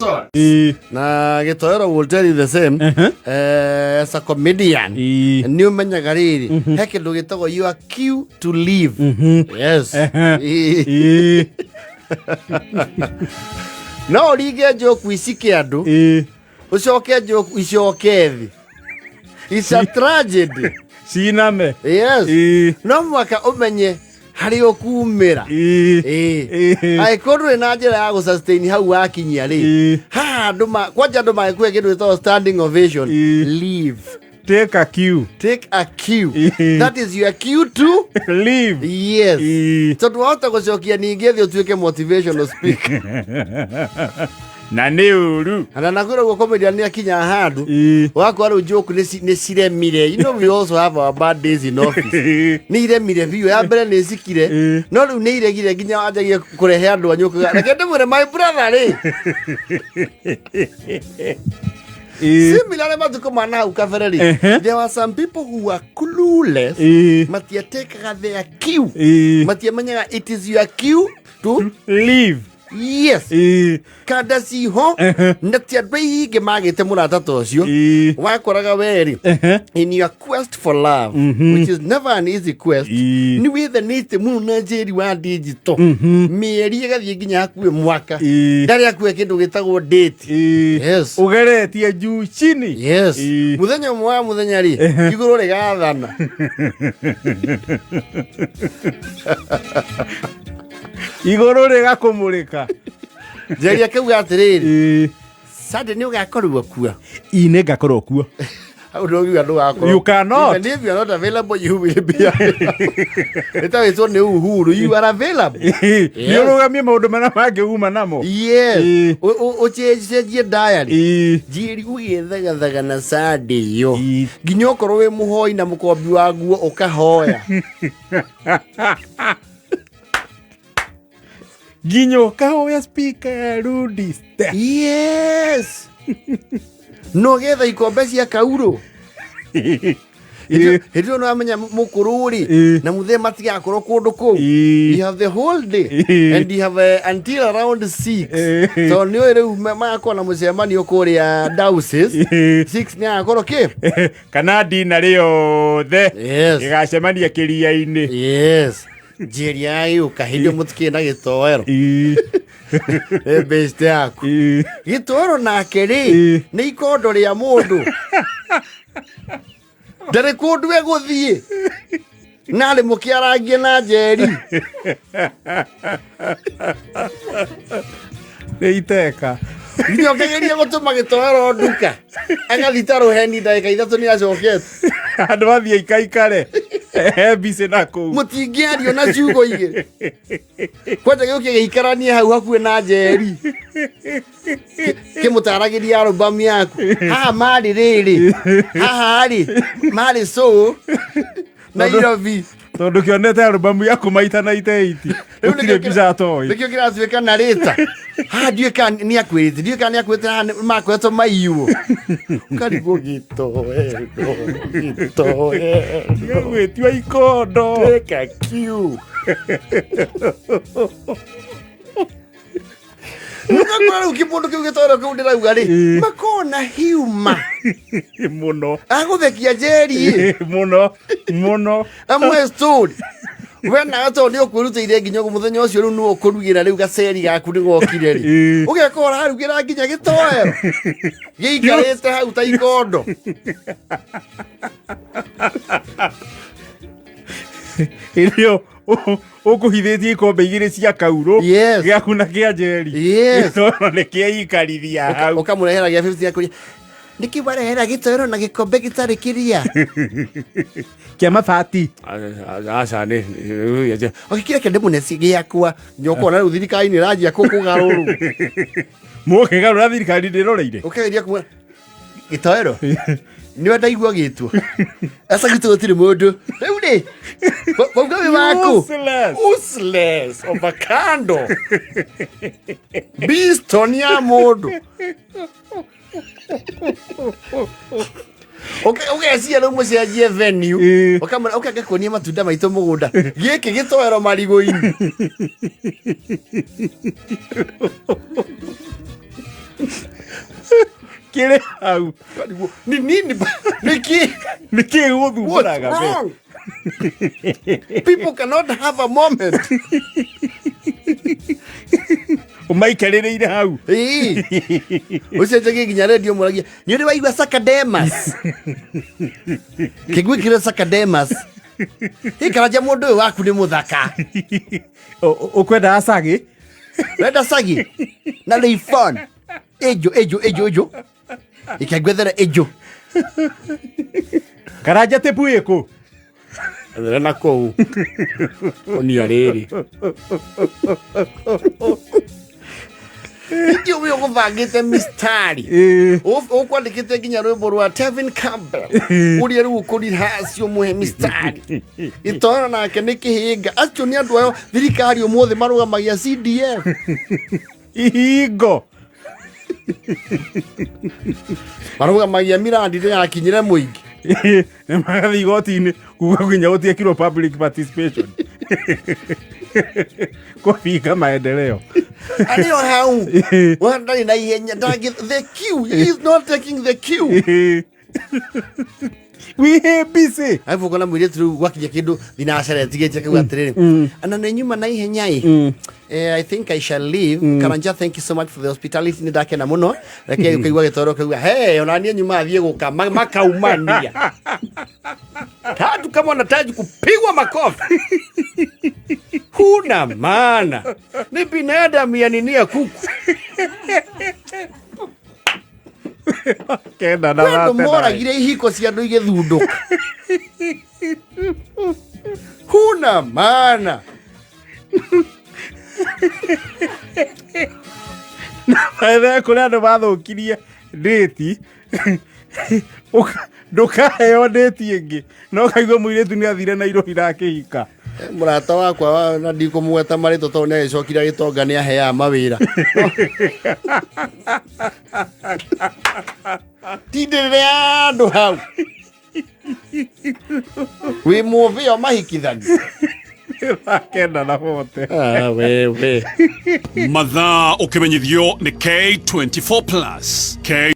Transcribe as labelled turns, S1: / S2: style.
S1: Na gĩtoero will tell you the same. As a comedian, nĩ ũmenyaga rĩrĩ, he kĩndũ gĩtagwo your cue to leave. Yes. No ũringe njoku icike andũ, ũcoke njoku icoke thĩ. It's a tragedy.
S2: Ciname.
S1: Yes. No mwaka ũmenye harĩa ũkumĩra.
S2: Ĩĩ.
S1: Angĩkorwo ndũrĩ na njĩra ya gũsustain hau wakinyia rĩ, haha andũ kwanja andũ magĩkũhe kĩndũ gĩtagwo standing ovation, leave.
S2: Take a cue.
S1: Take a cue.
S2: Ĩĩ.
S1: That is your cue to
S2: leave.
S1: Yes.
S2: Ĩĩ.
S1: Tondũ wahota gũcokia ningĩ thĩ ũtuĩke motivational speaker.
S2: Na nĩ ũru.
S1: Na nakwĩra ũguo, comedian nĩ akinya handũ wakora rĩu joke nĩ ciremire. You know we also have our bad days in office. Nĩ iremire biũ. Ya mbere nĩ cikire, no rĩu nĩ iregire nginya wanjagie kũrehe andũ anyu ũkauga, reke ndĩmwĩre my brother rĩ. Similarly, matukũ ma nahau kabere rĩ, there were some people who were clueless. Matiatekaga their cue. Matiamenyaga it is your cue to
S2: leave.
S1: Yes. Kanda ciho na ti andũ aingĩ magĩte mũrata ta ũcio. Wakoraga werĩ, in your quest for love, which is never an easy quest, nĩ wĩthanĩte mũno na njĩri wa digital mĩeri ĩgathiĩ nginya hakuhĩ mwaka, ndarĩ akuhe kĩndũ gĩtagwo date. Yes.
S2: Ũgeretie juu chini.
S1: Yes. Mũthenya ũmwe wa mũthenya rĩ, igũrũ rĩgathana.
S2: Igũrũ rĩgakũmũrĩka.
S1: Njeri akauga atĩrĩrĩ, Sunday nĩ ũgakorwo kuo.
S2: Ĩ, nĩ ngakorwo kuo.
S1: Hau ndũngiuga ndũgakorwo.
S2: You cannot.
S1: Even if you are not available, you will be available. Ĩtawĩtwo nĩ Uhuru, you are available.
S2: Nĩ ũrũgamie maũndũ marĩa mangĩ uma namo.
S1: Yes. Ũcenjie diary. Njĩri ũgĩthegathaga na Sunday ĩyo, nginya okorwo wĩ mũhoi na mũkombi wa nguo ũkahoya.
S2: Nginya ũkahoya speaker rudi step.
S1: Yes, no getha ikombe cia kaurũ. Hĩndĩ ĩyo nĩwamenya mũkũrũ rĩ na mũthee matigakorwo kũndũ kũu. You have the whole day and you have until around 6, so nĩ ũĩ rĩu magakorwo na mũcemanio kũrĩa Diocese. 6 nĩ agakorwo kĩ?
S2: Kana ndina rĩothe ĩgacemania kĩria-inĩ.
S1: Yes, njĩria yagĩũka hĩndĩ ĩyo mũtikĩrĩ na gĩtoero. Nĩ best yaku gĩtoero nake rĩ, nĩ ikondo rĩa mũndũ ndarĩ kũndũ egũthiĩ narĩ mũkĩarangie na njeri.
S2: Nĩ iteka.
S1: Nginya ũkĩgeria gũtũma gĩtoero nduka, agathita rũheni, ndagĩka 3 nĩ acokete.
S2: Andũ athiĩ ikaikare mbicĩ na kũu.
S1: Mũtingĩario na ciugo igĩrĩ. Kwanja gĩũke gĩikaranie hau hakuhĩ na njeri kĩmũtaragĩria albamu yaku, haha marĩ rĩrĩ, haha rĩ marĩ so Nairobi.
S2: Tondũ kĩonete albamu yaku maita na iteiti.
S1: Rĩu
S2: gũtirĩ mbica atoĩ.
S1: Nĩkĩo kĩratuĩka narĩta haha, ndiũĩ kana nĩ akwĩrĩte, ndiũĩ kana nĩ akwĩrĩte, haha makoretwo maiywo, ũkarigwo gĩtoero gĩtoero.
S2: Gĩgwĩtua ikondo.
S1: Take a cue. Nĩũgakora rĩu kĩmũndũ kĩu gĩtoero kĩu ndĩrauga rĩ, makona hiuma
S2: mũno.
S1: Agũthekia njeri.
S2: Mũno mũno.
S1: Amwe story we nawe tondũ nĩ ũkwĩrutĩire nginya ũguo mũthenya ũcio rĩu nĩwe ũkũrugĩra, rĩu gaceri gaku nĩ gokire rĩ, ũgeka ũrarugĩra nginya gĩtoero gĩikarĩte hau ta ikondo.
S2: Ĩrĩo ũkũhithĩtie ikombe igĩrĩ cia kaurũ, gĩaku na kĩa njeri. Gĩtoero nĩ kĩaikarithia hau.
S1: Ũkamũrehera gĩa 50 akũria nĩkĩ warehera gĩtoero na gĩkombe gĩtarĩ kĩria.
S2: Kĩa mabati.
S1: Aca nĩ ũgĩkĩra kĩndĩ mũneci gĩakwa nyokona rĩu thirikari nĩ ĩranjia kũgarũrwo.
S2: Mũkĩgarũra thirikari ndĩroreire.
S1: Ũkĩgeria kumwĩra gĩtoero nĩwe ndaigua gĩtwo aca gitũ gũtirĩ mũndũ rĩu rĩ wauga wĩ waku.
S2: Useless.
S1: Useless avocado biston ya mũndũ. Ũgecia rĩu mũcenjie venue. Ũkamwĩra ũkenge kuonia matunda maitũ mũgũnda gĩkĩ gĩtoero marigũ-inĩ.
S2: Kĩrĩ hau.
S1: Ni nini niki?
S2: Nĩ kĩĩ
S1: What's
S2: gũthumbũraga we?
S1: wrong? People cannot have a moment.
S2: Ũmaikarĩrĩire hau.
S1: Ĩĩ. Ũcenjagie nginya redio mũragia. Nĩ ũrĩ waigua Sakademas? Kĩgwĩkĩre Sakademas. Ĩ Karanja mũndũ ũyũ waku nĩ mũthaka.
S2: Ũkwenda acagi?
S1: Renda sagi na leifon. Ĩnjũ ĩnjũ ĩnjũ ĩnjũ. Ikengwethere ĩnjũ.
S2: Karanja tĩpu ĩkũ?
S1: Ethere na kũu. Onia rĩrĩ. Ningĩ ũyũ ũgũbangĩte mistari. Ũkwandĩkĩte nginya rwĩmbo rwa Tevin Campbell ũrĩa rĩu ũkũrihaci ũmũhe mistari. Gĩtoero nake nĩ kĩhĩnga. Acio nĩ andũ ayo thirikari ũmũthĩ marũgamagia CDF.
S2: Ihingo.
S1: Marũgamagia mirandi ndĩgakinyĩre mũingĩ.
S2: Nĩ magathiĩ igoti-inĩ kuga nginya gũtiekirwo public participation kũbinga maendeleo.
S1: Arĩ o hau. Wa ndarĩ na ihenya. The queue. He is not taking the queue.
S2: We busy.
S1: Arabu ũkona mũirĩtu rĩu gwakinya kĩndũ thinacara ĩtigĩtie akauga atĩrĩrĩ, ana nĩ nyuma na ihenya ĩ. I think I shall leave. Karanja, thank you so much for the hospitality. Nĩ ndakena mũno. Reke ũkaigua gĩtoro ũkaigua, hey, ona niĩ nyuma thiĩ gũkama makaumania. Tatu kama wanahitaji kupigwa makofi. Huna maana. Ni binadamu ya nini ya kuku.
S2: Kenda na
S1: Kwĩ andũ
S2: thate.
S1: moragire ihiko cia andũ igĩthundũka. Huna maana.
S2: Ethe kũrĩ andũ mathũkirie ndĩti. Ndũkaheo ndĩti ĩngĩ no kaigua mũirĩtu nĩ athire Nairobi na akĩhika.
S1: Mũrata wakwa na ndikũmũgweta marĩtwa tondũ nĩ agĩcokire agĩtonga nĩ aheaga mawĩra. Tindĩrĩre andũ hau. Wĩ mũthĩ o mahikithani.
S2: Kenda na bote.
S1: Ah, wewe.
S3: Mathaa ũkĩmenyithio nĩ K24 Plus. K